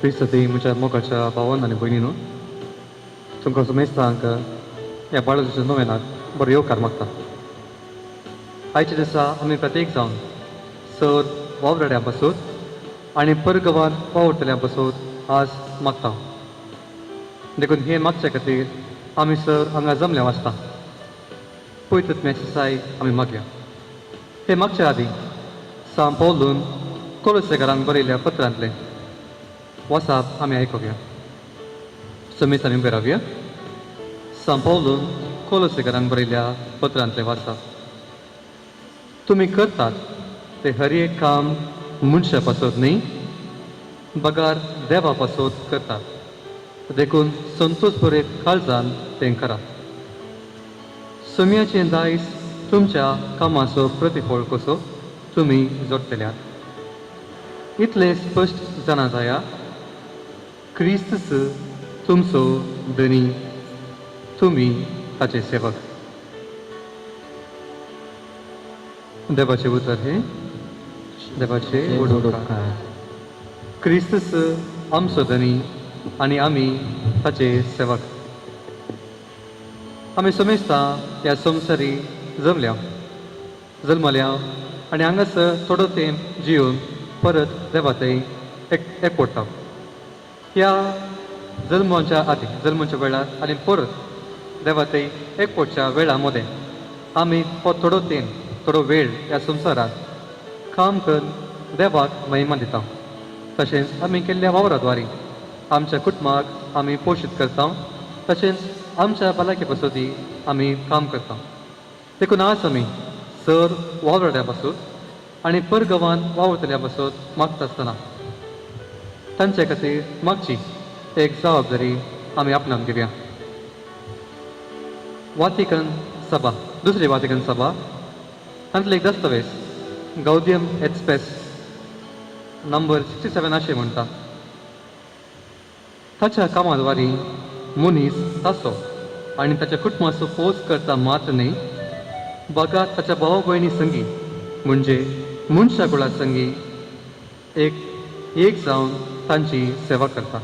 क्रिस्ती म्हज्या मोगाच्या भावान आनी भयणीनो, तुमकां सुमेस्तांक ह्या बाळाच्या नोवेनाक बरो येवकार मागता. आयच्या दिसा आमी प्रत्येक जावन सर वावराड्यां पासून आनी परगवान वावुरतल्यां पासून आज मागता. देखून हें मागच्या खातीर आमी सर हांगा जमल्या वाचता पयतत्म्याची साय आमी मागया. हे मागच्या आदीं सांव पौलून कोलोसेकारांक बरयल्ल्या पत्रांतलें वासाप आमी आयकुया. समेस आमी बरावया. सांव पौलून कोलोसेकारांक बरयल्ल्या पत्रांतलें वासाप. तुमी करतात ते हर एक काम मनशा पासत न्ही बगार देवा पासत करतात, देखून संतोष बरे काळजान तें करात. सोम्याचें दायज तुमच्या कामाचो प्रतिफळ कसो तुमी जोडटल्यात. इतलें स्पश्ट जाणा जाया, क्रिस्तच तुमचो धनी, तुमी ताचे सेवक. देवाचें उतर हें देवाचें वडोकार. क्रिस्तच आमचो धनी आनी आमी ताचे सेवक. आमी समेस्तां ह्या संवसारी जमल्या जल्मल्या आनी हांगासर थोडो तेंप जिवन परत देवा थंय एक एकवटा. ह्या जल्माच्या आदीं, जल्माच्या वेळार आनी परत देवा थंय एकवटच्या वेळा मदें आमी हो थोडो तेंप, थोडो वेळ ह्या संवसारांत काम करून देवाक महिमा दिता. तशेंच आमी केल्ल्या वावरा द्वारी आमच्या कुटुंबाक आमी पोशीत करता, तशेंच आमच्या भलायके पासतूय आमी काम करता. देखून आज आमी सर वावराड्या पासून आनी परगवान वावुरतल्या पासून मागता आसतना तांचे खातीर मागची एक जबाबदारी आमी आपणावन घेवया. वातिकन सभा, दुसरी वातिकन सभा तांतले एक दस्तावेज गौदियम एक्सप्रेस नंबर 67 अशें म्हणटा, ताच्या कामाद्वारी मनीस ताचो आनी ताच्या कुटुंबाचो पोस करता मात्र न्ही, बगा ताच्या भाव भयणी संगी म्हणजे मनशा कुळा संगी एक एक जावन तांची सेवा करता.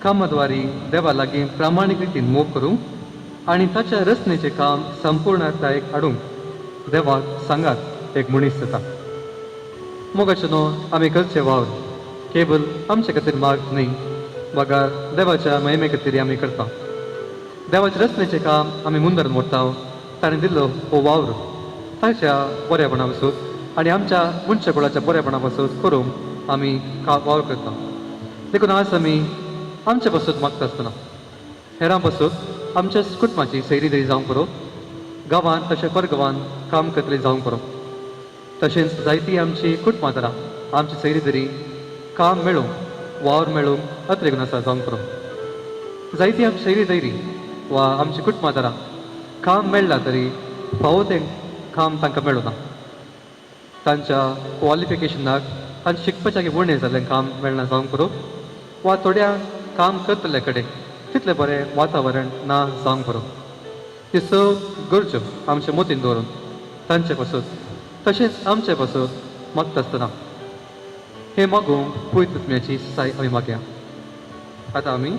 कामाद्वारी देवा लागीं प्रामाणीक रितीन मोग करूंक आनी ताच्या रचनेचें काम संपूर्णतायेक हाडूंक देवाक सांगात एक मनीस जाता. मोगाचे न्हू, आमी करचे वावर केवल आमचे खातीर मार्ग न्ही, बगर देवाच्या महिमे खातीर आमी करता. देवाच्या रचनेचें काम आमी मुंदर व्हरता. ताणें दिल्लो हो वावर ताच्या बरेपणा पासून आनी आमच्या मनशा कुळाच्या बरेपणा पासून करूंक आमी वावर करता. देखून आज आमी आमच्या पासून मागता आसतना हेरां पासून, आमच्या कुटुंबाची सैरी तरी जावंक पुरो, गांवांत तशें परगांवांत काम करतली जावंक पुरो, तशेंच जायती आमची कुटुंबां आमची सैरी तरी काम मेळूंक, वावर मेळूंक अत्रेगून आसा जावंक पुरो. जायती आमची सैरी दैरी वा आमची कुटुंबां काम मेळ्ळा तरी फावो तें काम तांकां मेळना. तांच्या क्वॉलिफिकेशनाक, तांच्या शिकपाच्या उणें जाल्लें काम मेळना जावंक पुरो, वा थोड्या काम करतल्या कडेन तितलें बरें वातावरण ना जावंक पुरो. ह्यो सग गरज्यो आमचे मतीन दवरून तांचे पासून तशेंच आमचे पासून मागता आसतना हें मागूंक पवित्र आत्म्याची साय आमी मागया. आतां आमी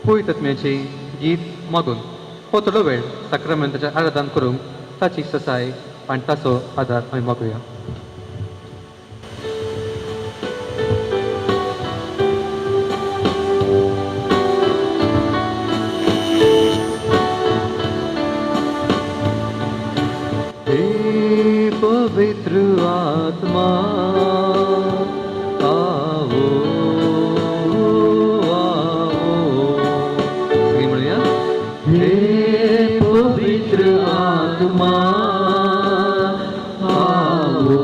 पवित्र आत्म्याची गीत मागून हो थोडो वेळ साक्रामेंताचें आराधन करूंक ताची ससाय आनी ताचो आदार आमी मागुया. हे पवित्र आत्मा, आओ आओ. सगळी म्हणूया. हे पवित्र आत्मा, आओ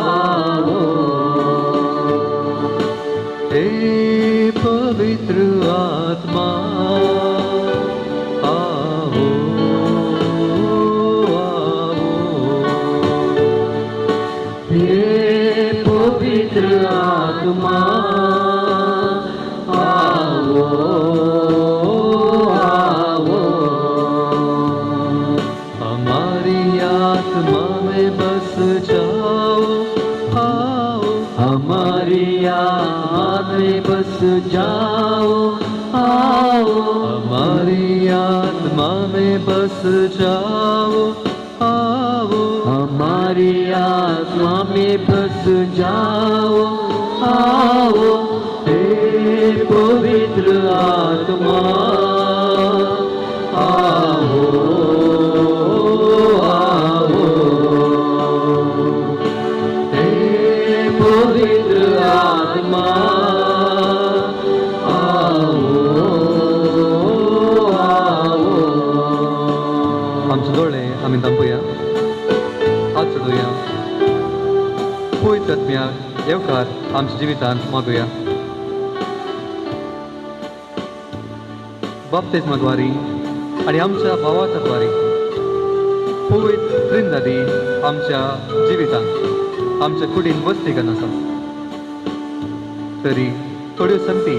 आओ. हे पवित्र आत्मा, आओ आओ. हे पवित्र आत्मा, आओ आओ. हमारी आत्मा में बस जाओ, आओ. हमारी आत्मा जाओ, आओ। हमारी आत्मा में बस जाओ, आओ। हमारी आत्मा में बस जाओ, आओ। हे पवित्र आत्मा, आओ, आओ। हे पवित्र आत्मा, आओ, आओ। आमचे दोळे आमी धांपुया, हात चडुया, पवित्र आत्म्याक येवकार आमच्या जिवितांत मागुया। बाप्तिस्माद्वारी आनी आमच्या भावार्थाद्वारे पवित्र त्रिंदादी आमच्या जिवितांत आमच्या कुडीन वस्ती करून आसा। तरी थोड्यो संती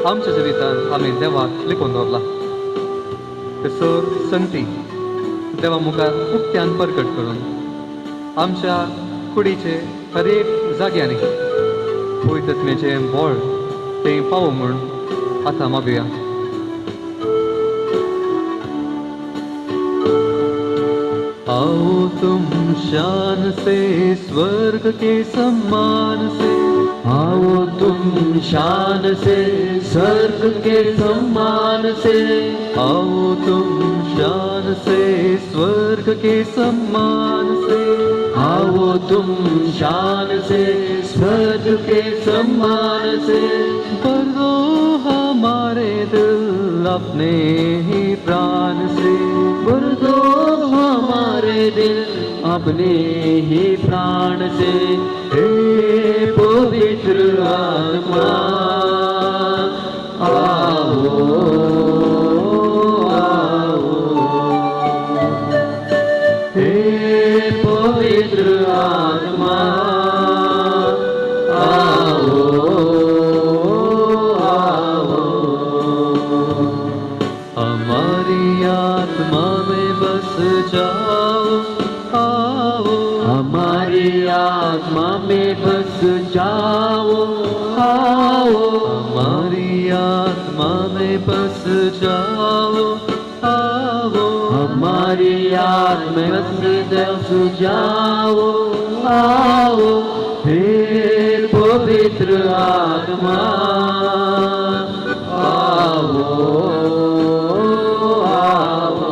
आमच्या जिवितांत आमी देवाक लिपोवन दवरला। ते सर संती देवा मुखार उक्त्यान परगट करून आमच्या कुडीचे हर एक जाग्यांनी पवित्र आत्म्याचें बळ तें पावो म्हूण आतां मागुया। आओ तुम शान से स्वर्ग के सम्मान से, आओ तुम शान से स्वर्ग के सम्मान से, आओ तुम शान से स्वर्ग के सम्मान से, आओ तुम शान से स्वर्ग के सम्मान से। भर दो हमारे दिल अपने ही प्राण से, भर दो हमारे दिल अपने ही प्राण से। हे पवित्र आत्मा, आओ, आओ। हे पवित्र आत्मा, आओ, आओ। हमारी आत्मा में बस जाओ, आओ। हमारी आत्मा में बस जाओ, आओ। हमारी आत्मा में बस जाओ, आओ। हमारी आत्मा में बस जाओ, आओ। हे पवित्र आत्मा, आओ, आओ।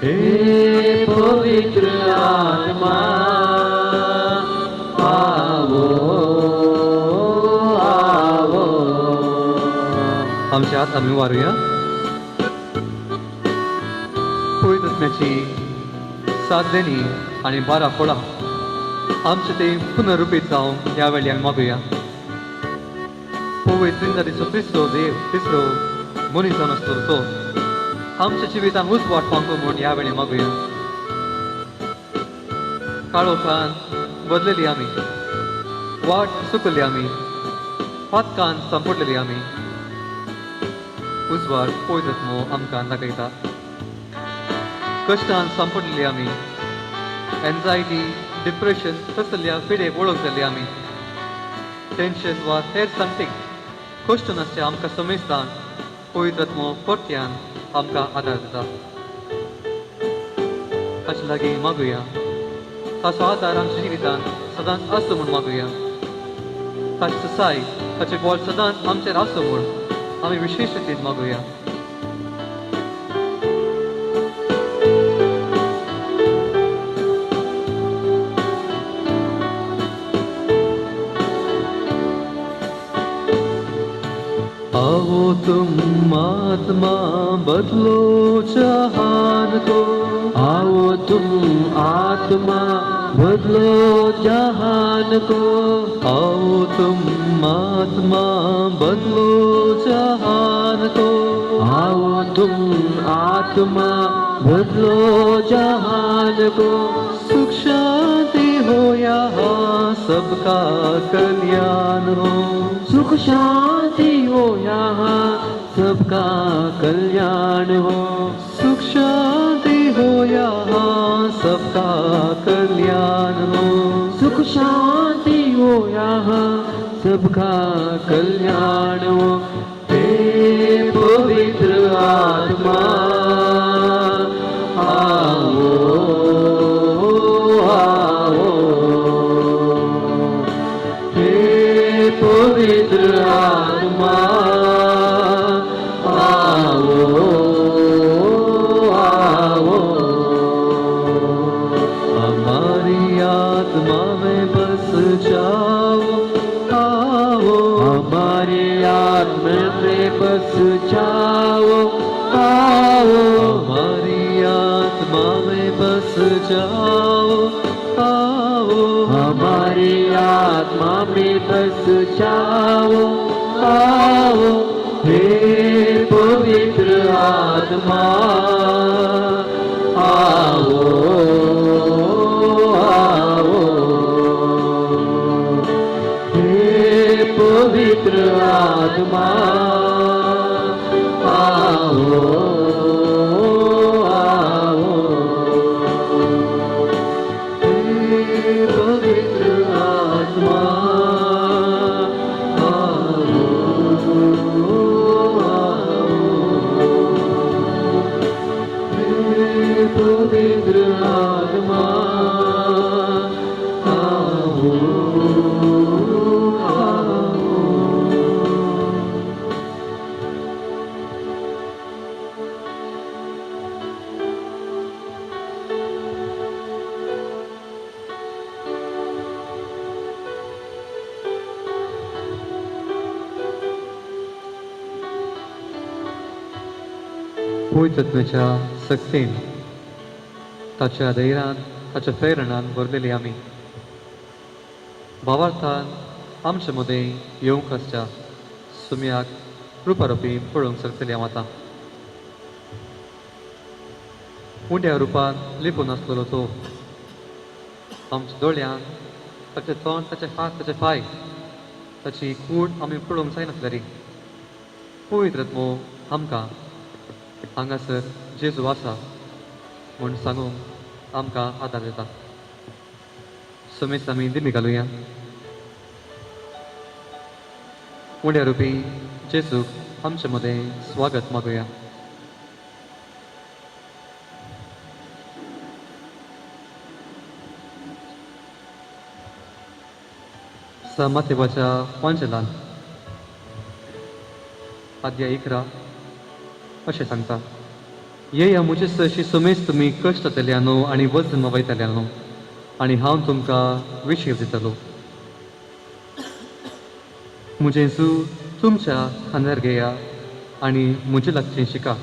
हे पवित्र आत्मा, आओ, आओ। आमच्या हात आमी वारुया। पवित्र आत्म्याची सात देणी आनी 12 फळां आमचे ते पुनरुपीत जावंक ह्या वेळी आमी मागुया। पवित्र त्रिंदादीचो तिसरो देव, तिसरो मनीस जावन आसतलो तो आमच्या जिवितांत उजवाड पावंक म्हूण ह्या वेळी मागुया। काळोखान बदलेली आमी, वाट चुकली आमी, पातकान सांपडलेली आमी, उजवाड पवित्र आत्मो आमकां दाखयता। कश्टान सांपडलेली आमी, एन्जायटी, डिप्रेशन तसल्या पिडे वळख जाल्ली आमी, टेन्शन वा हेर सांगतीक कश्ट नासचे आमकां समेस्तान पवित्र आत्मो परत्यान आमकां आदार दिता। ताचे लागीं मागुया, ताचो आदार आमच्या जिवितांत सदांच आसूं म्हूण मागुया। ताची ससाय, ताचें बळ सदांच आमचेर आसूं म्हूण आमी विशेश रितीन मागुया। आओ तुम आत्मा बदलो जहान को, आओ तुम आत्मा बदलो जहान को, आओ तुम आत्मा बदलो जहान को, आओ तुम आत्मा बदलो जहान को। सुख शांति हो यहाँ सबका कल्याण हो, सुख शांति हो यहाँ सबका कल्याण हो, सुख शांति हो यहाँ सबका कल्याण हो, सुख शांति हो यहाँ सबका कल्याण हो। हे पवित्र आत्मा आओ आओ, हे पवित्र आत्मा आओ आओ। हमारी आत्मा में बस जाओ आओ, हमारी आत्मा में बस जाओ आओ, हमारी आत्मा में बस जाओ आओ, हमारी आत्मा में बस जाओ आओ। हे पवित्र आत्मा आओ आओ, हे पवित्र आत्मा आओ आओ, हे पवित्र आत्मा आओ आओ, हे पवित्र आत्मा आओ आओ। पवित्रत्वेच्या सक्तेन ताच्या धैर्यान ताच्या प्रेरणान भरलेली आमी भावार्थान आमचे मदें येवंक आसच्या सुम्याक रुपारुपी पळोवंक शकतली हांव आतां। उंड्या रुपान लिपून आसलेलो तो आमच्या दोळ्यान ताचें तोंड, ताचे हात, ताचे पांय, ताची कूड आमी पळोवंक जायनासली। पवित्र आमकां हांगासर जेजू आसा म्हूण सांगूंक आमकां आदार दिता। समेस्त आमी दिमी घालुया। उंड्या रुपी जेजूक आमचे मदें स्वागत मागुया। मातेवाच्या वांजेलान अध्याय 11 अशें सांगता, येया म्हजे सरशी समेस्त तुमी कश्ट जातल्यानो आनी वजन वयतल्यानो आनी हांव तुमकां विशीर दितलो। म्हजें जू तुमच्या खांद्यार घेया आनी म्हजे लागचें शिका,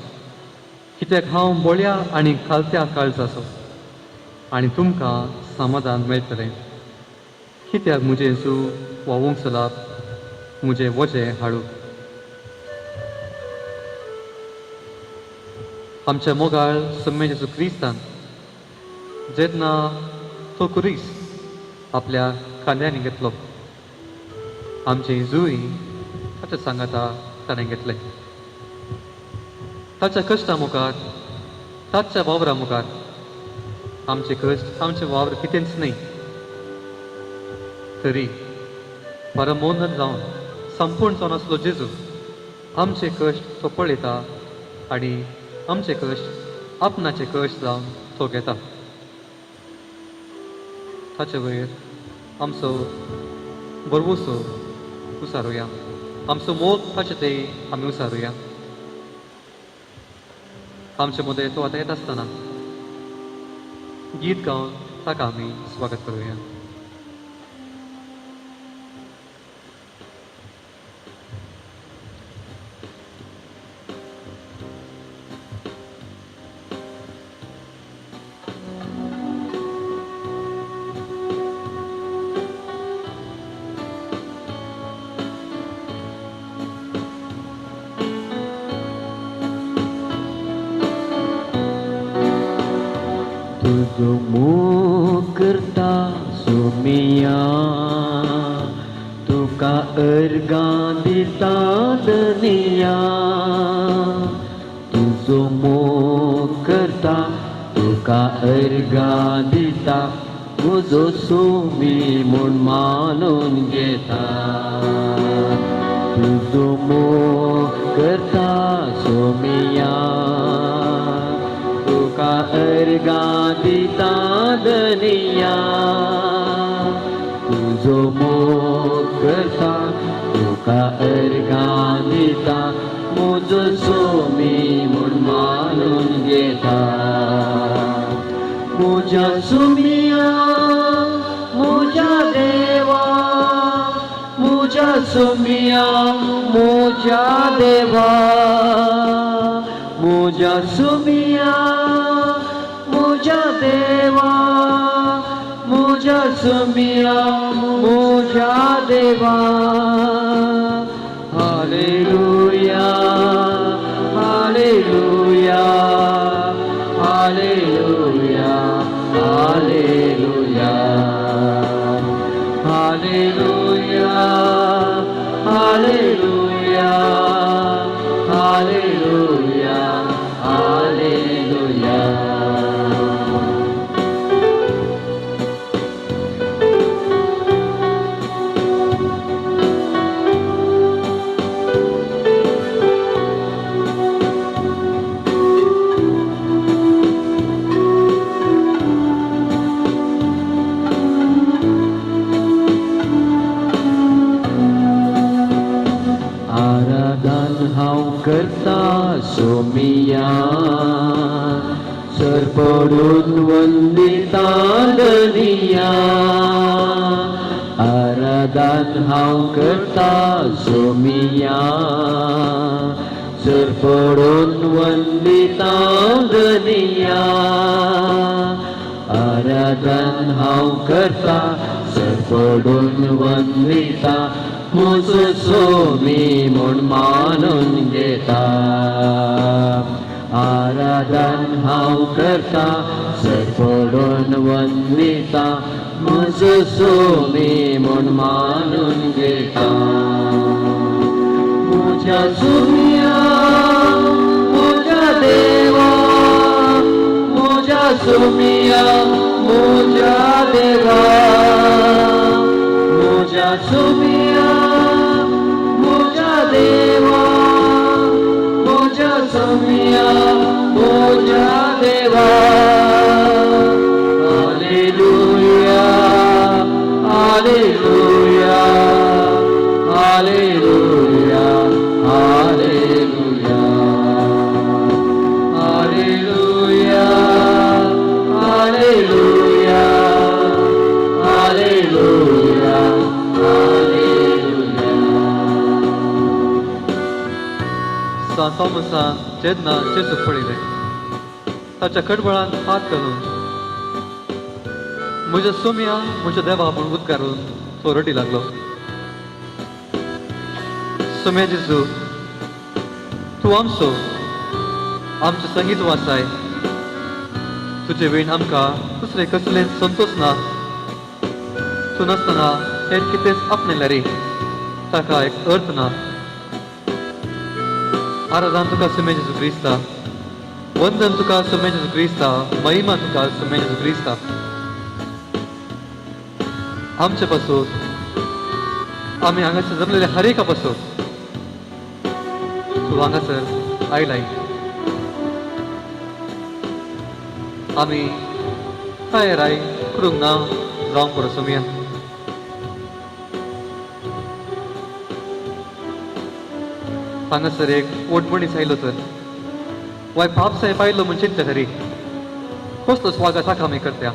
कित्याक हांव बोळ्या आनी खालत्या काळजाचो आनी तुमकां समाधान मेळटलें। कित्याक म्हजें जू व्हांवूंक चलाप, म्हजें वजें हाडूं। आमच्या मोगाळ सम्मे जेजू क्रिस्तान जेन्ना तो कुरीस आपल्या खांद्यांनी घेतलो, आमचें जूय ताच्या सांगाता ताणें घेतलें। ताच्या कश्टा मुखार, ताच्या वावरा मुखार आमचे कश्ट, आमचें वावर कितेंच न्हय, तरी परमोन्नत जावन संपूर्ण जावन आसलो जेजू आमचे कश्ट तो पळयता आनी आमचे कश्ट आपणाचे कश्ट जावन तो घेता। ताचे वयर आमचो भरवंसो उसारुया, आमचो मोग ताचे ते आमी उसारुया। आमचे मदें तो आतां येत आसतना गीत गावन ताका आमी स्वागत करुया। तुजो मोग करता सोमिया, तुका अर्गां दिता दनिया। तुजो मोग करता, तुका अर्गां दिता, म्हजो सुमी म्हूण मानून घेता. तुजो मोग करता सोमिया, तुका अर्गां दिता धनिया. तुजो मोग करता, तुका अर्गां दिता, म्हजो सोमी म्हूण मानून घेता. म्हज्या सुमिया, म्हज्या देवा, म्हज्या सुमिया, म्हज्या देवा, म्हज्या सुमिया, म्हज्या देवा, म्हज्या सुमिया, म्हज्या देवा. Hallelujah, hallelujah, hallelujah, hallelujah, hallelujah, hallelujah, hallelujah, hallelujah. आराधन हांव करता सोमिया, सरपडून वंदिता धनिया. आराधन हांव करता सोमिया, सरपडून वंदिता धनिया. आराधन हांव करता, सरपडून वंदिता, म्हजो सोमी म्हूण मानून घेता. आराधन हांव करता, सरपडून वंदिता, म्हजो सोमी म्हूण मानून घेता. म्हज्या सुमिया, म्हज्या देवा, म्हज्या सुमिया, म्हज्या देवा, म्हज्या सुमिया, म्हज्या देवा, म्हज्या सुमिया, म्हज्या देवा. Hallelujah, hallelujah, hallelujah, hallelujah, hallelujah, hallelujah, hallelujah, hallelujah. सांत थॉमसान जेन्ना जेजूक पळयलें, ताच्या कडबळान हात घालून म्हज्या सोम्या, म्हज्या देवा म्हूण उद्गारून तो रडी लागलो. सोम्या जेजू, तूं आमचो, आमचें संगीत वाचाय. तुजे वीण आमकां दुसरें कसलें संतोश ना. तूं नासतना हेर कितेंच आपणें रे, ताका एक अर्थ ना. आराधन तुका सुमे जेजू क्रिस्ता, वंदन तुका सुमे जेजू क्रिस्ता, महिमा तुका सुमे जेजू क्रिस्ता. आमचे पासून, आमी हांगासर जमलेले हर एका पासून तूं हांगासर आयलाय. आमी तयाराय करूंक ना जावंक पुरो सोमया. हांगासर एक ओटमणीस आयलो तर वाय पाप साहेब आयलो म्हूण चिंतता तरी कसलो स्वागत हाका आमी करता.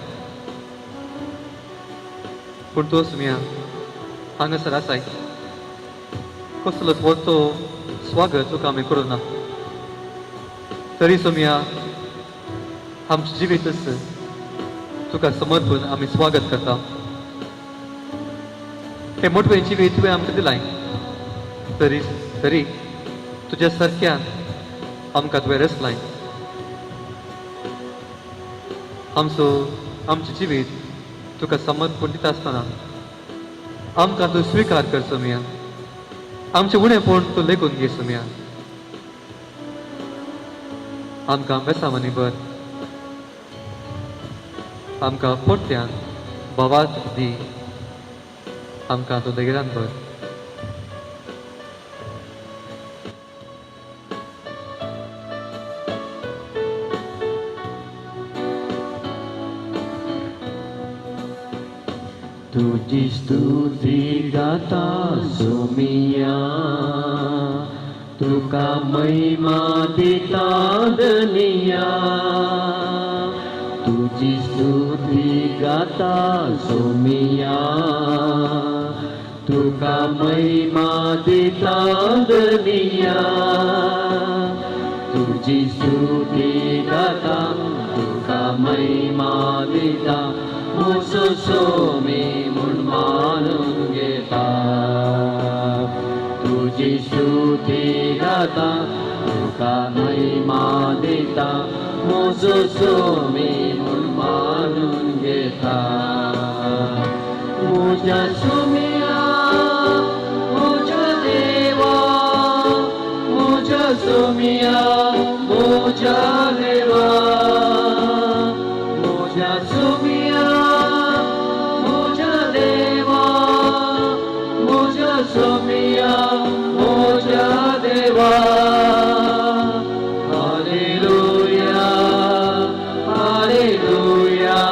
पूण तो सुमिया हांगासर आसाय, कसलोच व्हडलो स्वागत तुका आमी करूं ना. तरी सोमिया, आमचें जिवीतच तुका समर्पण आमी स्वागत करता. हें मोटवें जिवीत तुवें आमकां दिलाय, तरी तरी तुज्या सारक्यान आमकां तुवें रचलाय. आमचो आमचें जिवीत तुका समर्पण दिता आसतना आमकां तूं स्विकार कर सोमिया. आमचें उणेपण तूं लेखून घे सोमिया. आमकां बेसामांनी भर, आमकां परत्यान भावार्थ दी, आमकां तूं धैर्यान भर। तुजी स्तुती गाता सोमिया, तुका महिमा दिता धनिया। तुजी स्तुती गाता सोमिया, तुका महिमा दिता धनिया। तुजी स्तुती गाता, तुका महिमा दिता, म्हजो सोमी म्हूण मानून घेता। तुजी स्तुती गाता, तुका महिमा दिता, म्हजो सोमी म्हूण मानून घेता। म्हज्या सोमिया, म्हज्या देवा, म्हज्या सोमिया, म्हज्या देवा, म्हज्या सोमिया, म्हज्या देवा, म्हज्या सोमिया, म्हज्या देवा। Hallelujah, hallelujah,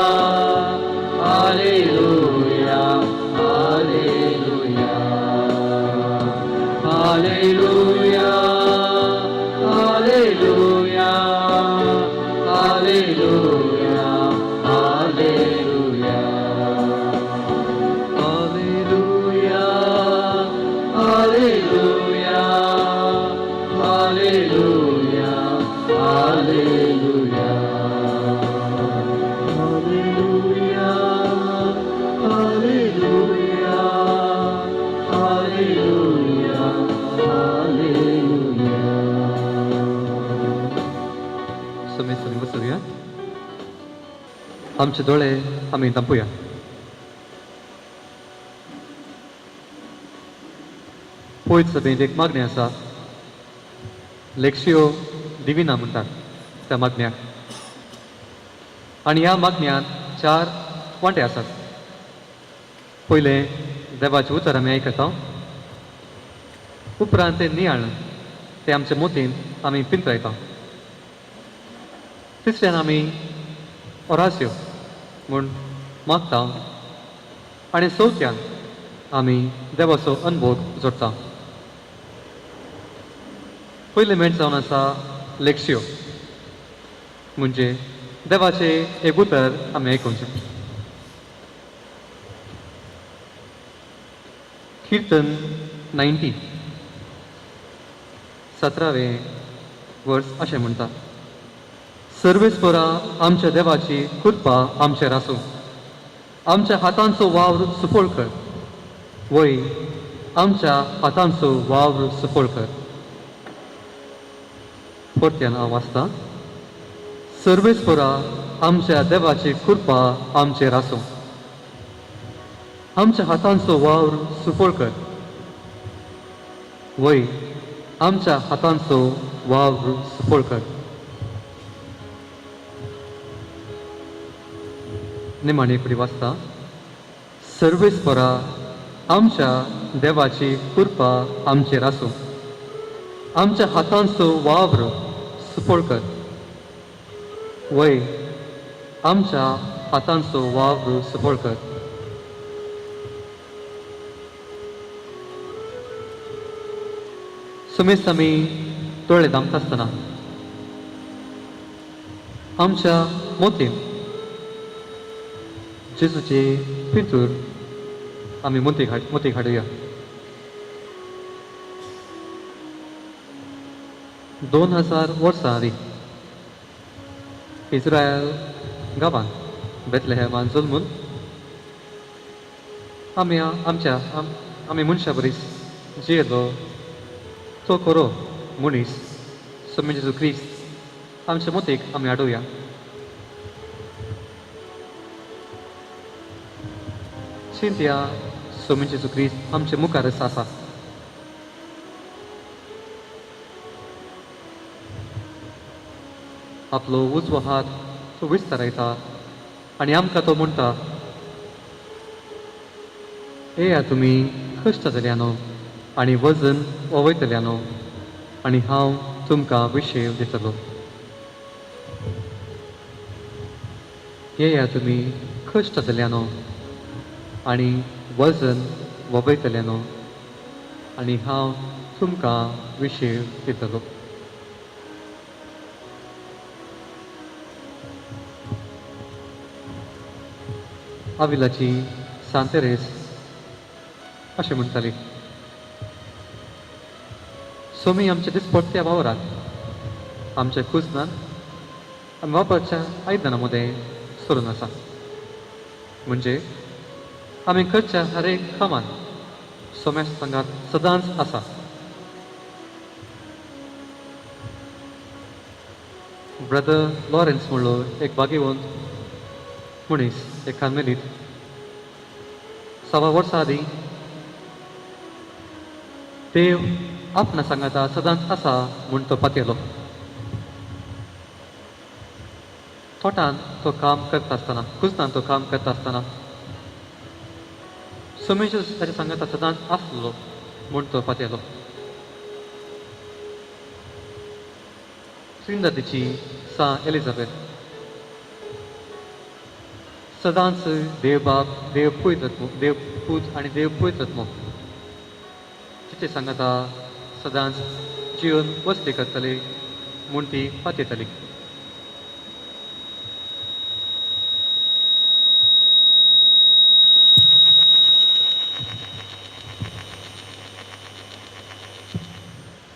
hallelujah, hallelujah, hallelujah, hallelujah, hallelujah, hallelujah, hallelujah, hallelujah, hallelujah, hallelujah, hallelujah, hallelujah, hallelujah, hallelujah. समेस्त बसुया, आमचे दोळे आमी धांपुया। पयत सभेंत एक मागणें आसा, लेक्सियो दिविना म्हणटात त्या मागण्याक, आनी ह्या मागण्यांत 4 वांटे आसात। पयलें देवाचें उतर आमी आयकता, उपरांत तें नियाळ तें आमच्या मोतीन आमी पिंतरायता, तिसऱ्यान आमी ओरास्यो म्हूण मागता, आनी चवथ्यान आमी देवाचो अनभोग जोडटा। पयलें मेट जावन आसा लेक्सियो, म्हणजे देवाचें एक उतर आमी आयकुचें। किर्तन 90 17वें वर्स अशें म्हणटा, सर्वेस्परा आमच्या देवाची कृपा आमचेर आसूं, आमच्या हातांचो वावर सुफळ कर, वय आमच्या हातांचो वावर सुफळ कर। परत्यान हांव वाचतां, सर्वेस्परा आमच्या देवाची कृपा आमचेर आसूं, आमच्या हातांचो वावर सुफळ कर, वय आमच्या हातांचो वावर सुफळ कर। निमाणे फुडें वाचता, सर्वेस्परा आमच्या देवाची कृपा आमचेर आसूं, आमच्या हातांचो वावर सुफळ कर, वय आमच्या हातांचो वावर सुफळ कर। सुमेस्त आमी दोळे धांपता आसतना आमच्या मोतीन जेजूचे पितूर आमी मोती हाडुया। 2000 वर्सां आदीं इस्रायल गांवांत बेतलेहेमान जल्मून आमी आमच्या आमी मनशा बरीच जियेलो तो खरो मनीस स्वामी जेजू क्रिस्त आमच्या मोतीक आमी हाडुया। चिंतया स्वामी जेजू क्रिस्त आमच्या मुखार आसा। आपलो उजवो हात तो विस्तारायता आनी आमकां तो म्हणटा, येया तुमी कश्ट जाल्यानो आनी वजन वयतल्यानो आनी हांव तुमकां विशेव दितलो. येया तुमी कश्ट जाल्यानो आनी वजन वबयतल्यानो आनी हांव तुमकां विशेव दितलो. आविलाची सांतेरेस अशें म्हणटाली, सोमी आमच्या दिसपट्ट्या वावरांत आमच्या कुजनान आमी वापरच्या आयदनां मदें सरून आसा. म्हणजे आमी करच्या हर एक कामान सोम्या सांगात सदांच आसा. ब्रदर लॉरेन्स म्हणलो एक भाग्यवंत मनीस एक कार्मेलीत 1.25 वर्सां आदीं देव आपणा सांगाता सदांच आसा म्हूण तो पातयलो. तोटान तो काम करता आसतना, कुजनान तो काम करता आसतना सोमेश ताच्या सांगाता सदांच आसलो म्हूण तो पातयलो. त्रिंदादीची सा एलिझाबेथ सदांच देवबाप, देव पवित्र, देव पूत आनी देव पवित्र तिचे सांगाता सदांच जिवन वस्ती करतली म्हूण ती पातयतली.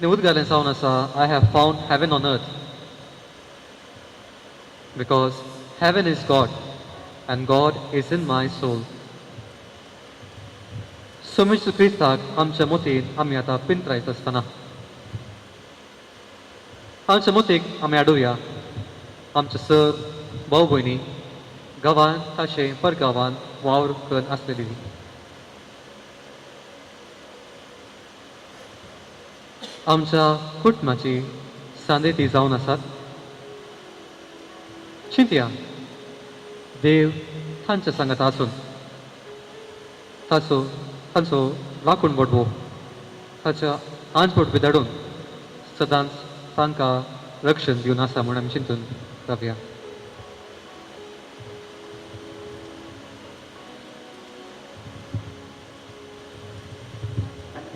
उद्गालें जावन आसा, I have found heaven on earth because heaven is God and God is in my soul. Somesh क्रिस्ताक आमच्या मोतीन आमी आतां पिंत्रायत आसतना आमच्या मोतीक आमी हाडुया आमचे सर भाव भयणी गांवान ताशें परगांवान वावर करून आसलेली. आमच्या कुटुंबाची सांदेती जावन आसात. चिंतया देव तांच्या सांगात आसून ताचो तांचो राखून बोटवो ताच्या आंजपोट धाडून सदांच तांकां रक्षण दिवन आसा म्हूण आमी चिंतून रावया.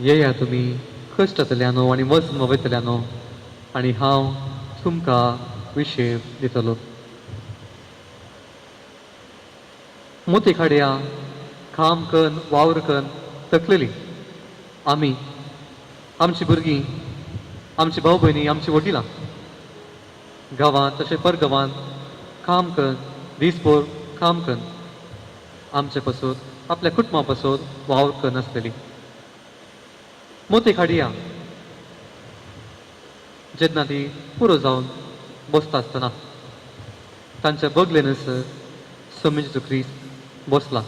येया तुमी कश्ट जातल्यानो आनी वजन वयतल्यानो आनी हांव तुमकां विशेव दितलो. मोती खाडया काम कन्न वावर कन्न थकलेली आमी, आमची भुरगीं, आमची भाव भयणी, आमची वडिलां गांवांत तशें परगांवांत काम कन्न दीसभर काम कन्न आमचे पासत आपल्या कुटुंबा पासत वावर कन्न आसलेली. मोती खाडया जेन्ना ती पुरो जावन बसता आसतना तांच्या बगलेनच सोमेजो क्रिस्त बसला.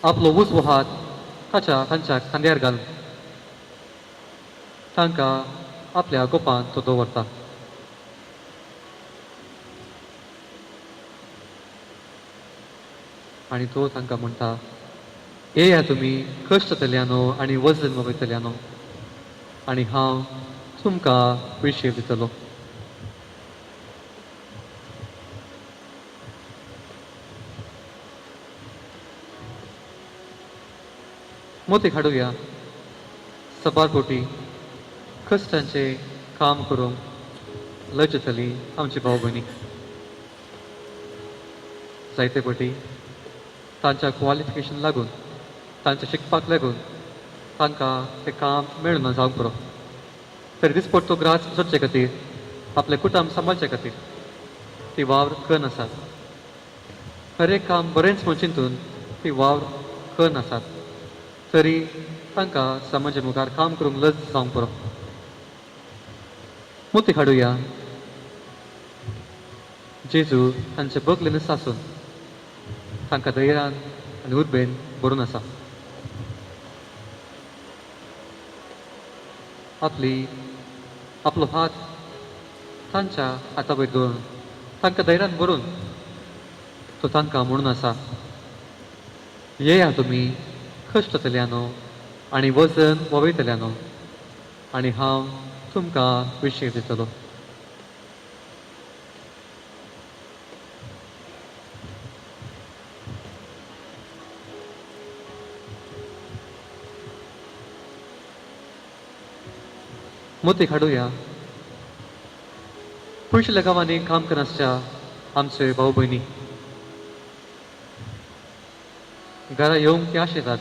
आपलो उजवो हात ताच्या तांच्या खांद्यार घालून तांकां आपल्या गोपान तो दवरता. आनी तो तांकां म्हणटा, येया तुमी कश्ट जातल्यानो आनी वजन वयतल्यानो आनी हांव तुमकां विशेव दितलो. मोती हाडुया सबार कोटी कश्टांचें काम करूंक लजतली आमची भाव भयणी. जायते पटी तांच्या क्वॉलिफिकेशन लागून, तांच्या शिकपाक लागून तांकां तें काम मेळना जावंक पुरो, तरी दिसपट्टो ग्रास सोदचे खातीर, आपलें कुटुंब सांबाळचे खातीर ती वावर कन्न आसात. हर एक काम बरेंच म्हूण चिंतून ती वावर कन्न आसात, तरी तांकां समाजा मुखार काम करूंक लज जावंक पुरो. मोती हाडुया जेजू तांचे बगलेन सासून तांकां धैर्यान आनी उर्बेन भरून आसा. आपली आपलो हात तांच्या हाता वयर दवरून तांकां धैर्यान भरून तो तांकां म्हणून आसा, येया तुमी कश्टतल्यानो आनी वजन ववयतल्यानो आनी हांव तुमकां विशय दितलो. मोती हाडुया पयशिल्ल्या गांवांनी काम करनासच्या आमचे भाव भयणी घरा येवंक ती आशेतात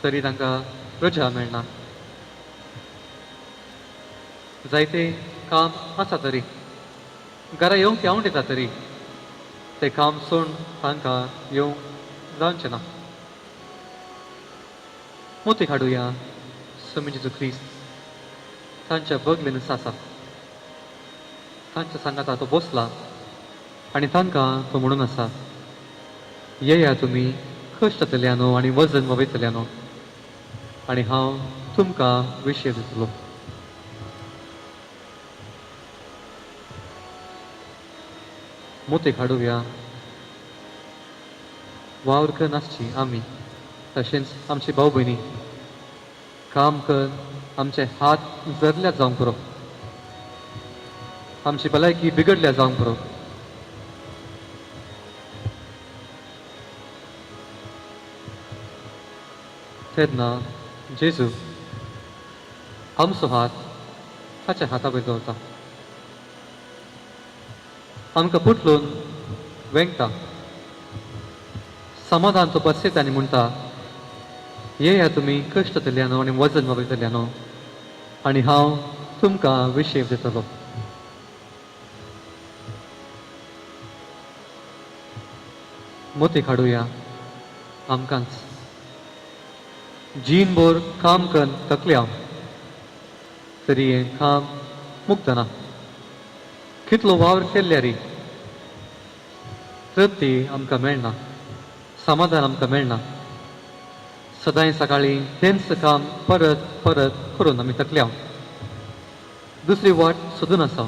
तरी तांकां रजा मेळना. जायते काम आसा तरी घरा येवंक ती आवडटा तरी तें काम सोडून तांकां येवंक जावचें ना. मोती हाडुया स्वामी जेजू क्रिस्त तांच्या बगलेन आसा. तांच्या सांगाता तो बसला आनी तांकां तो म्हणून आसा, येया तुमी कश्टतल्यानो आनी वजन वयतल्यानो आनी हांव तुमकां विशय दितलो. मोती हाडुया वावर कर नासची आमी तशेंच आमची भाव भयणी काम कर आमचे हात जरल्या जावंक पुरो, आमची भलायकी बिगडल्या जावंक पुरो. तेन्ना जेजू आमचो हात ताच्या हाता वयर दवरता, आमकां पुटलून वेंगता, समाधान तो बसयता आनी म्हणटा, येया तुमी कश्टतल्यानो आनी वजन वयतल्यानो आनी हांव तुमकां विशेव दितलो. मोती हाडुया आमकांच जीणभर काम करून थकल्या तरी हें काम मुक्तना. कितलो वावर केल्ल्या री तृप्ती आमकां मेळना, समाधान आमकां मेळना. सदांय सकाळीं तेंच काम परत परत करून आमी थकल्या, दुसरी वाट सोदून आसा.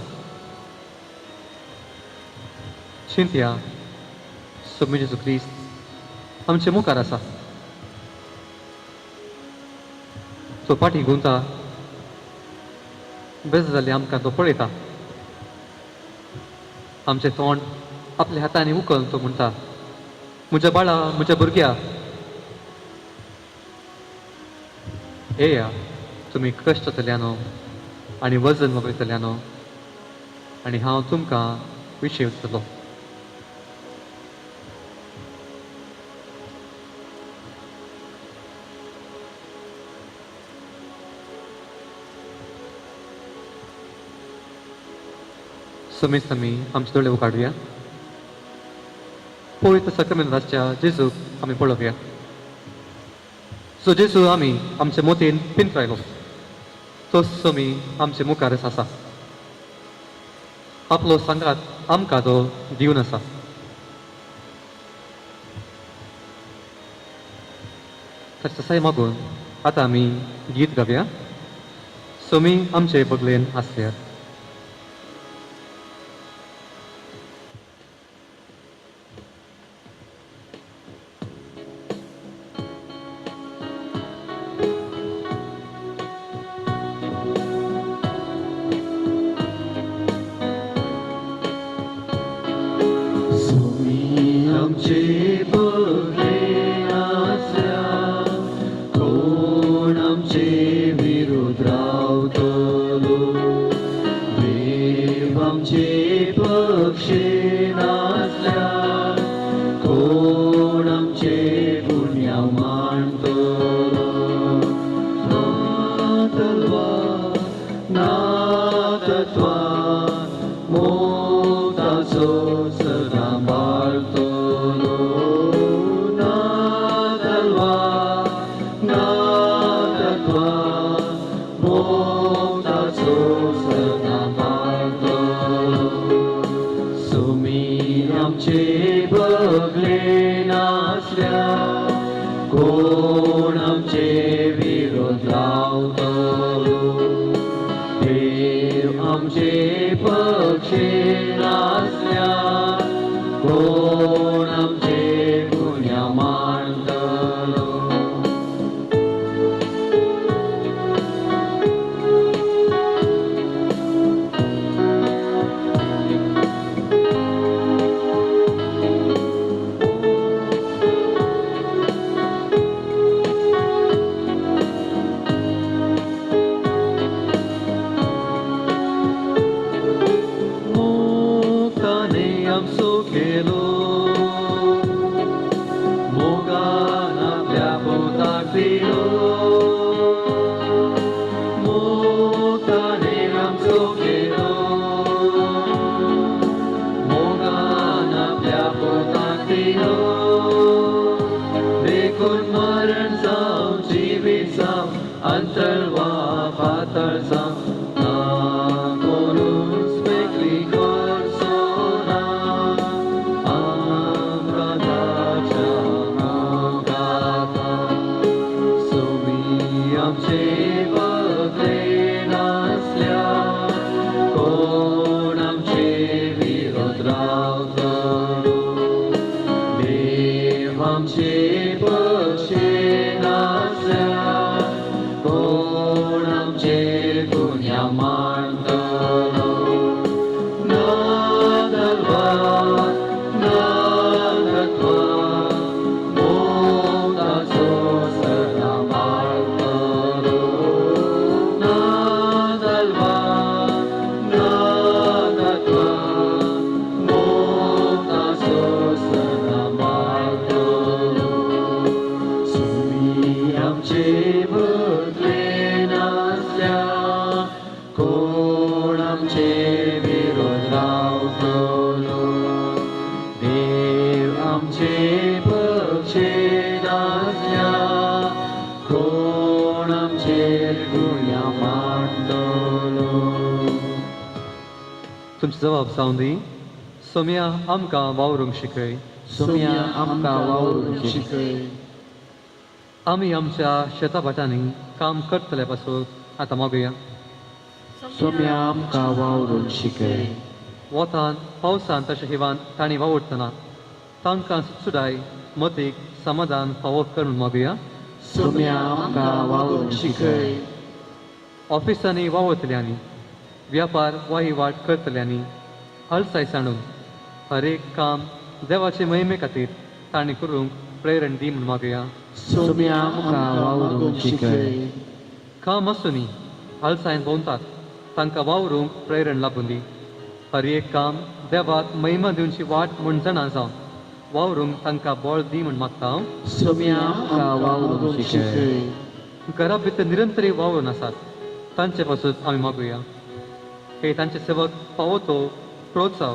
चिंतया स्वामी जेजू क्रिस्त आमचे मुखार आसा. तो फाटीं घुंवता, बेज जाल्ले आमकां तो पळयता, आमचें तोंड आपल्या हातांनी उखल तो म्हणटा, म्हज्या बाळा, म्हज्या भुरग्या, येया तुमी कश्टतल्यानो आनी वजन वयतल्यानो आनी हांव तुमकां विशय दितलो. समेस्त आमी आमचे दोळे उगाडुया, पवित्र साक्रामेंताच्या जेजूक आमी पळोवया. सो जेजू आमी आमचे मोतीन पिंत्रायलो तो स्वामी आमचे मुखारच आसा. आपलो सांगात आमकां तो दिवन आसा. ताच्या साय मागून आतां आमी गीत गावया, स्वामी आमचे बगलेन आसल्यार. कोण आमचे गुन्यांव मांडतलो. ताणें आमचो केलो, मोगान आपल्या पुताक दिलो, मोग ताणें आमचो केलो, मोगान आपल्या पुताक दिलो. देखून मरण जावं जिवीत जावं अंतर वा पातळ जावं, ना कोणूच मेकळी करचो ना आमकां ताच्या मोगांत. सुमी आमचे बगलेन आसल्यार कोण आमचे विरोध रावतलो? देव आमचे पक्षेन आसल्यार कोण आमचेर गुन्यांव मांडतलो? ना तलवार ना तत्वार, मोग ताचो सदां पाळटलो. ना तलवार ना तत्वार, मोग ताचो सदां पाळटलो. सुमी आमचे बदलेन आसल्यार कोण आमचे विरोध रावतलो? देव आमचे पक्षेन आसल्यार कोण आमचेर गुन्यांव मांडतलो? तुमची जबाब जावन दी. सोम्या आमकां वावरूंक शिकय. सोम्या आमकां वावरूंक शिकय. आमी आमच्या शेता भाटांनी काम करतले पासून आतां मागुया. सोम्या आमकां वावरूंक शिकय. वतान पावसान तशें हिवान तांणी वावुरतना तांकां सुटसुटाय, मतीक समाधान फावो कर म्हूण मागुया. सोम्या आमकां वावरूंक शिकय. ऑफिसांनी वावुरतल्यांनी, व्यापार वहिवाट करतल्यांनी हलसाय सांडून हर एक काम देवाचे महिमे खातीर तांणी करूंक प्रेरण दी म्हूण मागुया. सोम्या आमकां वावरूंक शिकय. काम आसूनी आलसायन भोंवतात तांकां वावरूंक प्रेरण लाबून दी. हर एक काम देवाक महिमा दिवची वाट म्हूण जाणा जावन वावरूंक तांकां बळ दी म्हूण मागता हांव. सोम्या आमकां वावरूंक शिकय. घरा भितर निरंतरी वावरून आसात तांचे पासून आमी मागुया. हे तांचे सेवक फावो तो प्रोत्साह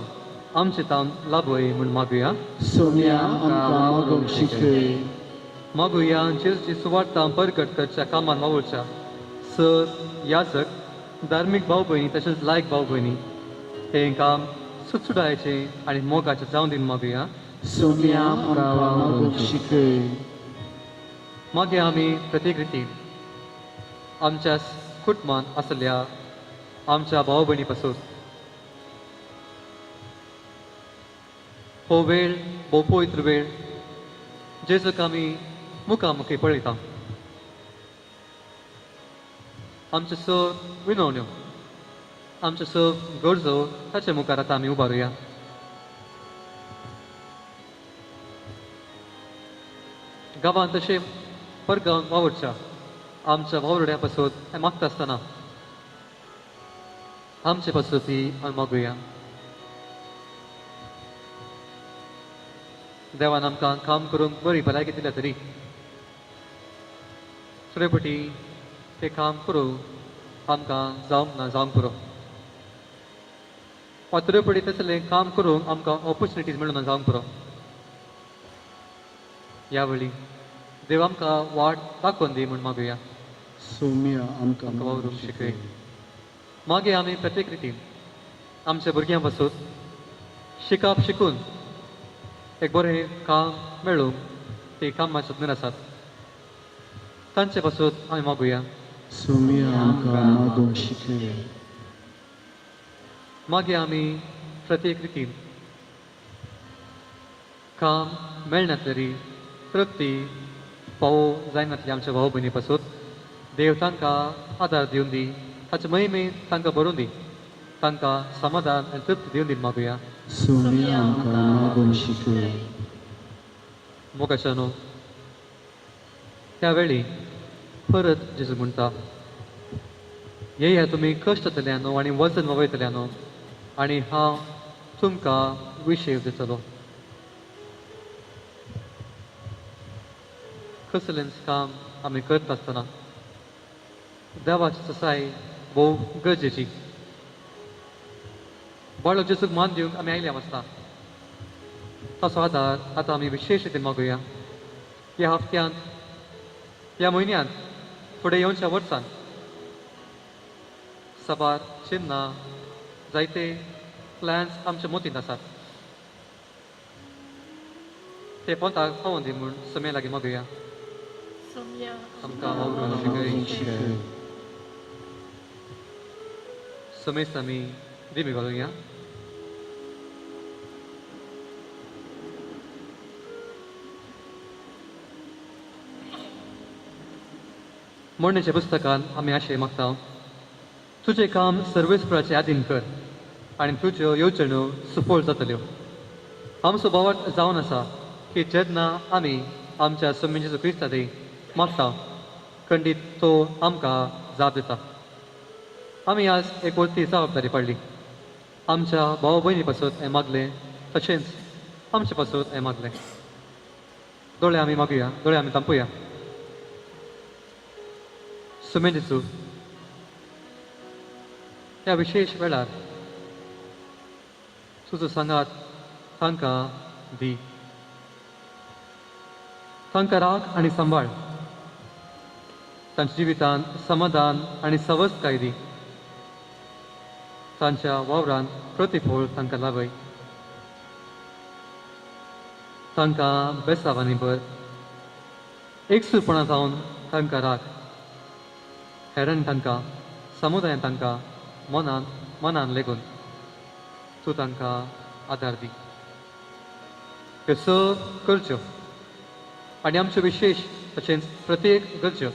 आमचे तावन लाभय म्हूण मागुया. सोम्या आमकां वावरूंक शिकय. मागुया जेजूची सुवार्ता परगट करच्या कामान वावुरच्या सर, याजक, धार्मीक भाव भयणी तशेंच लायक भाव भयणी हें काम सुटसुटायेचें आनी मोगाचें जावन दीन मागुया. सोम्या आमकां वावरूंक शिकय. मागीर आमी प्रत्येक रितीन आमच्या कुटुंबांत आसल्या आमच्या भाव भयणी पासून हो वेळ भोव पवित्र वेळ जेजूक आमी मुखामुखी पळयता. आमच्यो सर विनवण्यो, आमच्यो सर गरजो ताचे मुखार आतां आमी उबारुया. गांवांत तशें परगांव वावुरच्या आमच्या वावुरड्या पासून मागता आसतना आमचे पासून ती आमी मागुया. देवान आमकां काम करूंक बरी भलायकी दिल्या तरी थोडे पटी तें काम करूंक आमकां जावंक ना जावंक पुरो, वा थोडे पटी तसलें काम करूंक आमकां ऑपोर्चुनिटीज मेळूंक ना जावंक पुरो. ह्या वेळी देव आमकां वाट दाखोवन दी म्हूण मागुया. सोम्या आमकां वावरूंक शिकय. मागीर आमी प्रत्येक रितीन आमच्या भुरग्यां पासून शिकप शिकून एक बरें काम मेळूंक ते कामां सोदून आसात तांचे पासून आमी मागुया. सोम्या आमकां मागूंक शिकय. मागीर आमी प्रत्येक रितीन काम मेळनातली तृप्ती पावो जायनातली आमच्या भाव भयणी पासून देव तांकां आदार दिवन दी, ताचे महिमे तांकां भरून दी, तांकां समाधान आनी तृप्ती दिवन दी मागुया. सोम्या आमकां मागूंक शिकय. मोगाच्या न्हू त्या वेळी परत जेजू म्हणटा, येया तुमी कश्ट जातल्या न्हू आनी वजन वयतल्या न्हू आनी हांव तुमकां विशेव दितलो. कसलेंच काम आमी करता आसतना देवाची ससाय भोव गरजेची. बाळक जेजूक मान दिवंक आमी आयल्या आसता ताचो आदार आतां आमी विशेश रितीन मागुया. ह्या हफ्त्यांत, ह्या म्हयन्यांत, फुडें येवच्या वर्सान साबार चिन्नां, जायते प्लॅन्स आमच्या मतींत आसात. ते पोंताक पावोन दी म्हूण समय लागीं मागुया. आमकां मागूंक शिकय. समेस्त आमी दिमी घालुया. मोडणेच्या पुस्तकान आमी आशय मागता, तुजें काम सर्वेस्पराचे आदीन कर आनी तुज्यो येवजण्यो सुफळ जातल्यो. आमचो भावार्थ जावन आसा की जेन्ना आमी आमच्या स्वामी जेजू क्रिस्ता थंय मागता, खंडीत तो आमकां जाप दिता. आमी आज एक व्हडली जबाबदारी पडली. आमच्या भाव भयणी पासत हें मागलें, तशेंच आमचे पासत हें मागलें. दोळे आमी मागुया, दोळे आमी तांपुया. सुमे जेजू, ह्या विशेश वेळार तुजो सांगात तांकां दी, तांकां राख आनी सांबाळ, तांच्या जिवितांत समाधान आनी सवस्तकाय दी, तांच्या वावरांत प्रतिफळ तांकां लाभय, तांकां बेसावांनी भर, एकसूरपणा जावन तांकां राख, हेरांनी तांकां, समुदायान तांकां मनान मनान लेगून तूं तांकां आदार दी. ह्यो सग गरज्यो आनी आमच्यो विशेश तशेंच प्रत्येक गरज्यो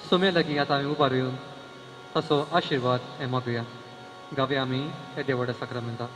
सोम्या लागीं आतां आमी उबार येवन ताचो आशिर्वाद हें मागुया. गावया आमी येद्या व्हडा साक्रामेंता.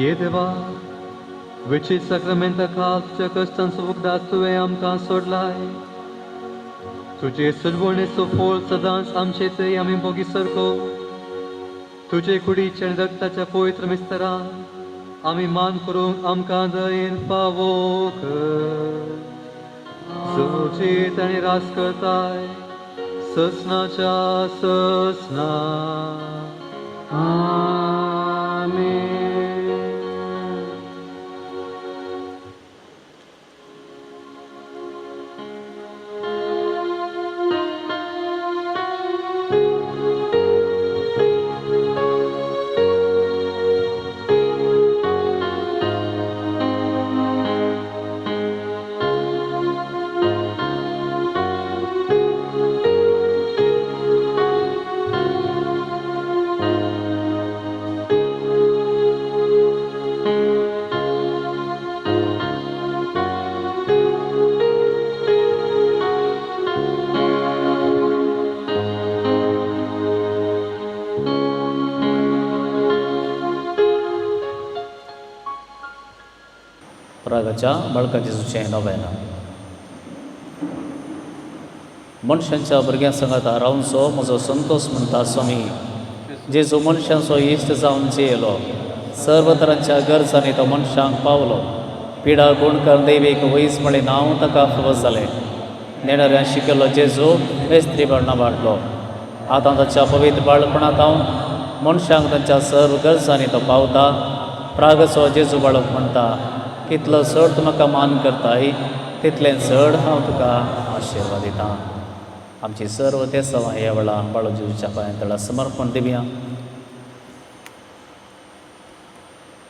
ये देवा, विची साक्रामेंता खाल तुज्या कश्टांचो उगडास तुवें आमकां सोडलाय. तुजे सुरवणेचो फोळ सदांच आमचे थंय आमी भोगी सारको. तुजे कुडीच्या आनी रक्ताच्या पवित्र मिस्तरान आमी मान करूंक आमकां दयेन फावो कर. जोजीत आनी रास करताय ससनाच्या ससना. आमेन. रागाच्या बाळका जेजूचें नवेन मनशांच्या भुरग्यां सांगाता रावचो म्हजो संतोश म्हणटा स्वामी. जेजू मनशांचो इश्ट जावन जियेलो, सर्व तरांच्या गरजांनी तो मनशांक पावलो. पिडा गुणकर देवीक वैज म्हळें नांव ताका फावो जालें. नेणाऱ्यां शिकयल्लो जेजू मेस्त्री बाळणा वाडलो. आतां ताच्या पवित्र बाळपणांत हांव मनशांक तांच्या सर्व गरजांनी तो पावता. प्रागचो जेजू बाळक म्हणटा, कितलो चड तूं म्हाका मान करताय तितलें चड हांव तुका आशिर्वाद दितां. आमची सर्व तेसांवां ह्या वेळा बाळू जेजूच्या पांया तळा समर्पण दिवया.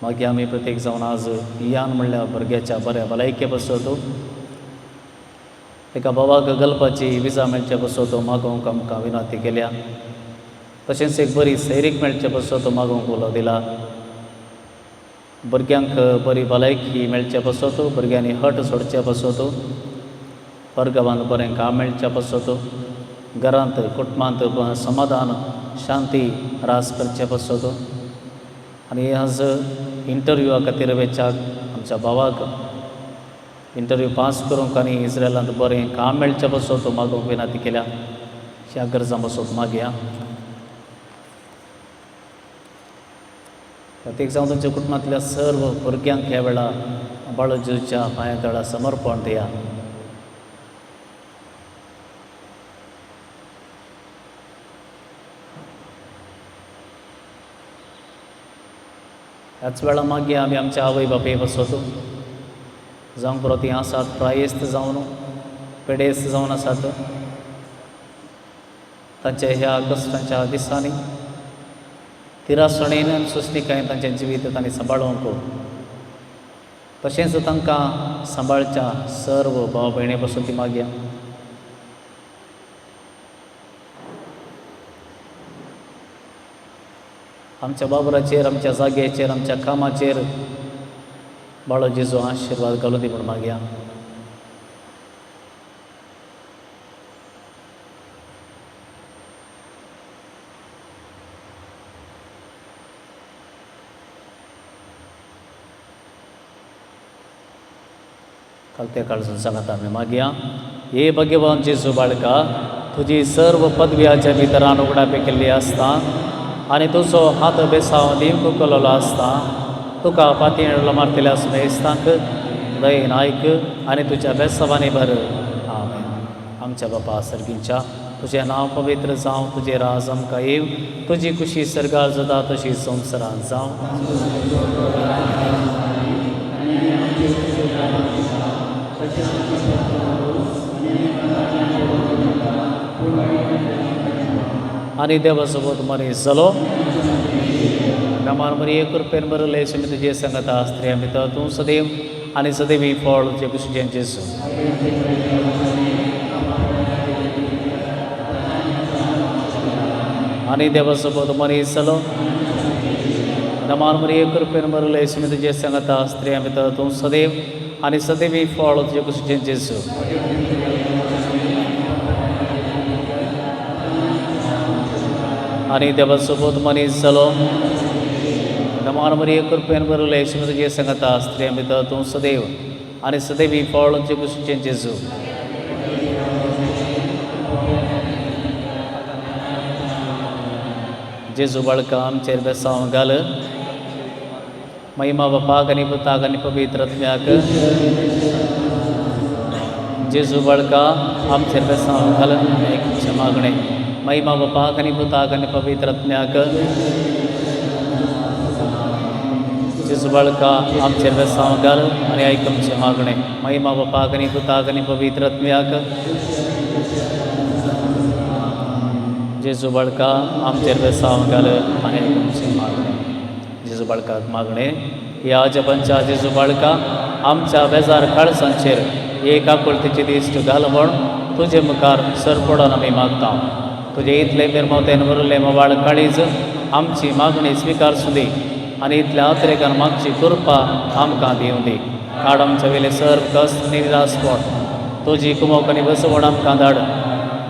मागीर आमी प्रत्येक जावन आज यान म्हणल्या भुरग्याच्या बऱ्या भलायके पासत, एका भावाक गल्पाची विजा मेळचे पासत मागोवंक आमकां विनंती केल्या. तशेंच एक बरी सैरीक मेळचे पासत मागोवंक उलो दिला. भुरग्यांक बरी भलायकी मेळचे पासत, भुरग्यांनी हट सोडचे पासत, वर्गावान बरें काम मेळचे पासत, घरांत कुटुंबांत समाधान शांती रास करचे पासत आनी आज इंटरव्यूआ खातीर वेच्याक आमच्या भावाक इंटरव्यू पास करूंक आनी इस्रायलांत बरें काम मेळचें पासत मागोवंक विनंती केल्या. ह्या गरजां पासत मागया. प्रत्येक जावन तुमच्या कुटुंबांतल्या सर्व भुरग्यांक ह्या वेळा बाळू जेजूच्या पांया तळा समर्पण दिया. ह्याच वेळा मागीर आमी आमच्या आवय बापूय पासत, जावंक पुरो तीं आसात प्रायेस्त जावन पिडेस्त जावन आसात, तांच्या ह्या कश्टांच्या दिसांनी तिरासणेन आनी सोंसणिकायेन तांचें जिवीत तांणी सांबाळूंक, तशेंच तांकां सांबाळच्या सर्व भाव भयणी पासून ती मागया. आमच्या बाबराचेर, आमच्या जाग्याचेर, आमच्या कामाचेर बाळो जेजू आशिर्वाद घालूं दी म्हूण मागया. कालत्या काळजून सांगता आमी मागया. हे भगवान जेजू बाळका, तुजी सर्व पदव्याच्या भितरान उगडापे केल्ली आसता आनी तुजो हात बेसांव दिवंक केलोलो आसता. तुका पातयेन मारतल्या सुमेस्तांक दयेन आयक आनी तुज्या बेसांवांनी भर. आमेन. आमच्या बापा सर्गींच्या, तुजें नांव पवित्र जावं, तुजें राज आमकां येवं, तुजी खुशी सर्गार जाता तशी संवसारांत जावं. आनी देवा सोबत मनीस जालो. प्रमाण मरिये कृपेन भरले, स्वामी तुजे संगता, स्त्रियां भितर तूं सदैव आनी सदैवी फळ तुजे कुशीचें जेजू. आनी देवा सोबत मनीस जालो. प्रमाण मरिये कृपेन भरले, स्वामी तुजे संगता, स्त्रियां भितर तूं सदैव आनी सदैवी फळ तुजे कुशीचें जेजू. आनी देवा सोबत मनीस जालो. नमान मरिये कृपेन भरले, स्वामी तुजे संगता, स्त्रियां भितर तूं सदैव आनी सदैवी फळ तुजे कुशीचें जेजू. जेजू बाळका आमचेर बेसांव घाल. महिमा बापाक आनी पुताक आनी पवित्र आत्म्याक. जेजू बाळका आमचेर बेसांव घाल. एक मागणें. महिमा बापाक आनी पुताक आनी पवित्र आत्म्याक. जेजू बाळका आमचेर बेसांव घाल आनी आयक आमचें मागणें. महिमा बापाक आनी पुताक आनी पवित्र आत्म्याक. जेजू बाळका आमचेर बेसांव घाल आनी आयक आमचें मागणें. जेजू बाळकाक मागणें. ह्या जपांच्या जेजू बाळका आमच्या बेजार काळजांचेर एक आकुळतीची दिश्ट घाल म्हूण तुजे मुखार सरपडोन आमी मागता. तुजे इतले मिरमोतेन भरिल्लें म्होवाळ काळीज आमची मागणी स्विकार सुदी आनी इतल्या अतिरेकान मागची कृपा आमकां दिवं दी. काड आमच्या वयले सर्व कश्ट निरासपण, तुजी कुमोक आनी बसवण आमकां धाड.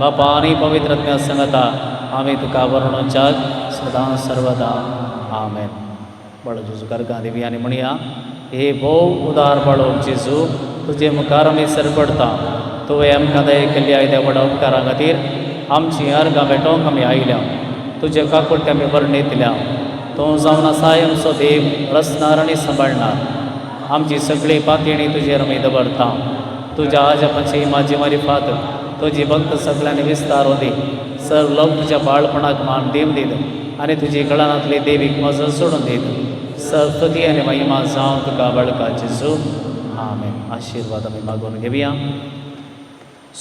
बापा आनी पवित्र आत्म्या सांगता आमी तुका वर्णोवच्याक सदां सर्वदा. आमेन. बाळो जेजू अर्गां दिवया आनी म्हणया, हे भोव उदार बाळो जेजू, तुजे मुखार आमी सरपडटा. तुवें आमकां दया केल्ली आयद्या व्हडा उपकारा खातीर आमची अर्गां भेटोवंक आमी आयल्या. तुजे काकुळटे आमी वर्णयतल्या. तूं जावन आसाय आमचो देव, रचणार आनी सांबाळणार. आमची सगळी पातयेणी तुजेर आमी दवरता. तुज्या आजपाची म्हाजी मारिफात तुजी भक्त सगळ्यांनी विस्तार दी. सर्व लोक तुज्या बाळपणाक मान दिवन दीत आनी तुजी कळनांतली देवीक मजत सोडून दीत. सर्व स्तुती आनी महिमा जावं तुका बाळका जेजू. आमेन. आशिर्वाद आमी मागून घेवया.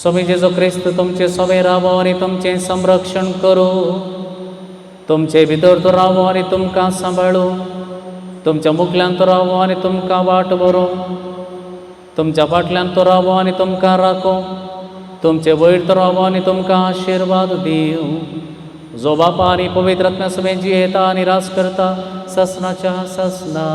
स्वामी जेजू क्रिस्त तुमचे सवे रावो आनी तुमचें संरक्षण करूं. तुमचे भितर तो रावो आनी तुमकां सांबाळू. तुमच्या मुखल्यान तो रावो आनी तुमकां वाट बरोवं. तुमच्या फाटल्यान तो रावो आनी तुमकां राखो. तुमचे वयर तो रावो आनी तुमकां आशिर्वाद दिवं, जो बापा आनी पवित्र आत्म्या समेत जियेता आनी राज करता ससनाच्या ससना.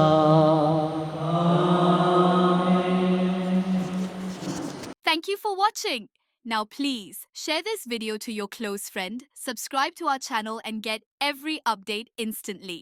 Thank you for watching. Now please share this video to your close friend, subscribe to our channel and get every update instantly.